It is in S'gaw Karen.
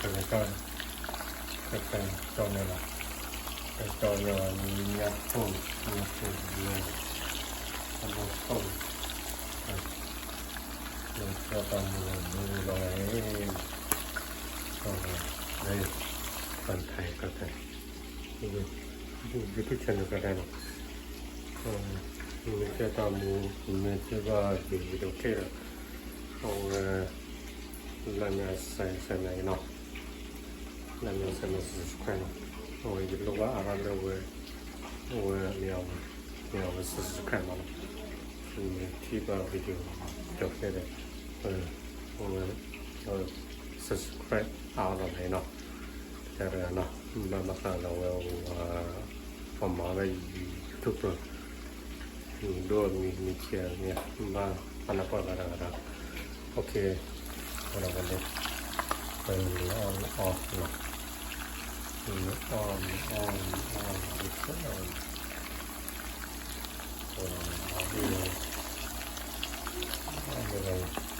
ကကၢ်, ကကၢ်ကၠီၣ်န့ၣ်လီၤ, ကကၢ်ကၠီၣ်န့ၣ် ညၣ်ထိၣ်, ညၣ်ထိၣ်လၢ, အဘိထိၣ်, ကၢ်တၢ်မူလီၤန့ၣ်, လၢ, ကၢ်ထဲ, ကၢ်ထဲ, YouTube channel ကၢ်ထဲလီၤ, မ့ၢ်ကၢ်တၢ်မူ, မ့ၢ်စ့ၢ်ကီး video ကဲဒီး, အဝဲ like န့ၣ် share န့ၣ်နီၤ, like န့ၣ် share န့ၣ် subscribe နီၤ, အဝဲယလိၣ်ဘၣ်အါထီၣ်လၢဝဲ, အဝဲမ့ၢ်အဝဲ, မ့ၢ်အဝဲ subscribe မးနီၤ, မ့ၢ်ထံၣ်ဘၣ် video ကၠီၤဖျဲၣ်ဒီး, အဝဲ, အဝဲ subscribe အါထီၣ်လီၤန့ၣ်နီၤ, တၢ်တဂၤနီၤ, ဘၣ်မၤသးလီၤဝဲ, ပှၤမၤဝဲ YouTube ပူၤ ဒိၣ်မံၤမံၤဆဲးမံၤ, ဘၣ်ပနၢ်ပၢၢ်ဘၣ်တဂၤဒီး, OK, ဝဲဒၣ်ဝဲန့ၣ်, ပနၢ်အီၣ်လီၤ, နအီၣ်, နအီၣ်, နအီၣ်, နအီၣ်, နအီၣ်, နအီၣ်,